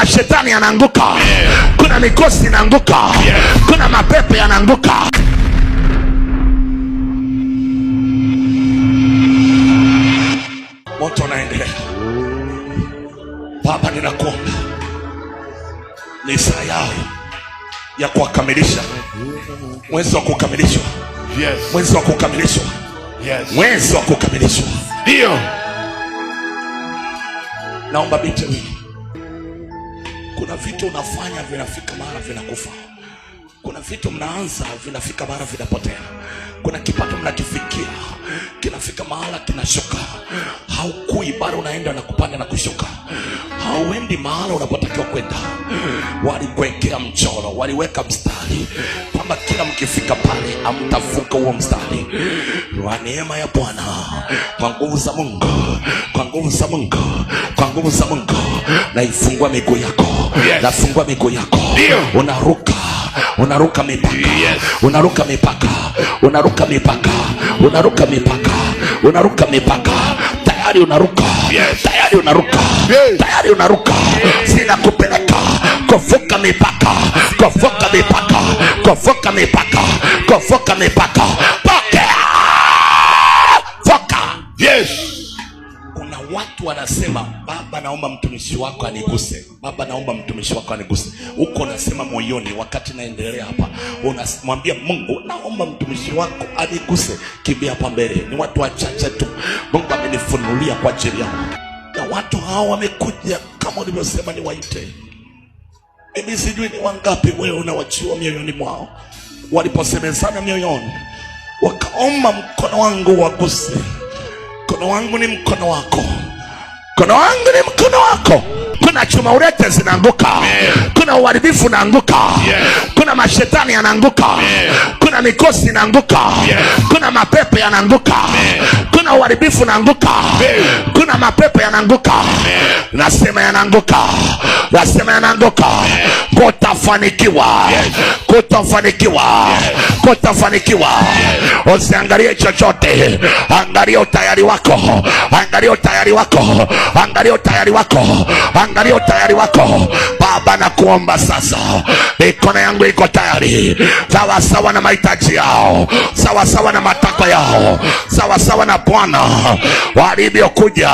Mashetani yanaanguka. Kuna mikosi inaanguka. Kuna mapepo yanaanguka. Moto unaendelea. Baba, ninakuomba ni saa yao ya kuwakamilisha, mwezi wa kukamilishwa, mwezi wa kukamilishwa, mwezi wa kukamilishwa. Ndio. Naomba binti huyu, kuna vitu unafanya vinafika mara vinakufa. Kuna vitu mnaanza vinafika mara vinapotea. Kuna kipato mnakifikia kinafika mahala kinashuka. Haukui bado, unaenda na kupanda na kushuka, hauendi mahala unapotakiwa kwenda. Walikuwekea mchoro, waliweka mstari kwamba kila mkifika pale hamtavuka huo mstari. Kwa neema ya Bwana, kwa nguvu za Mungu, kwa nguvu za Mungu, kwa nguvu za Mungu, naifungua miguu yako, nafungua miguu yako, unaruka, unaruka mipaka, unaruka mipaka, unaruka mipaka, unaruka mipaka, unaruka mipaka, tayari unaruka, tayari unaruka, tayari unaruka. Zinakupeleka kuvuka mipaka, kuvuka mipaka, kuvuka mipaka, kuvuka mipaka. Pokea, vuka. Kuna watu wanasema, Baba, naomba mtumishi wako aniguse. Baba, naomba mtumishi wako aniguse. Huko unasema moyoni, wakati naendelea hapa, unamwambia Mungu, naomba mtumishi wako aniguse. Kimbia hapa mbele, ni watu wachache tu Mungu amenifunulia kwa ajili yao, na watu hao wamekuja kama ulivyosema niwaite. Mimi sijui ni wangapi wewe unawajua mioyoni mwao, waliposemezana mioyoni, wakaomba mkono wangu waguse. Mkono wangu ni mkono wako, mkono wangu ni mkono wako. Kuna chuma urete zinaanguka, kuna uharibifu unaanguka, kuna mashetani yanaanguka, kuna mikosi inaanguka, kuna mapepo yanaanguka, kuna uharibifu unaanguka, kuna mapepo yanaanguka. Nasema yanaanguka, nasema yanaanguka. Kutafanikiwa, kutafanikiwa, kutafanikiwa. Usiangalie chochote, angalia utayari wako, angalia utayari wako, angalia utayari wako, angalia utayari wako. Baba, nakuomba sasa, mikono yangu iko tayari, sawa sawa na mahitaji yao, sawa sawa na matakwa yao, sawa sawa na Bwana walivyokuja.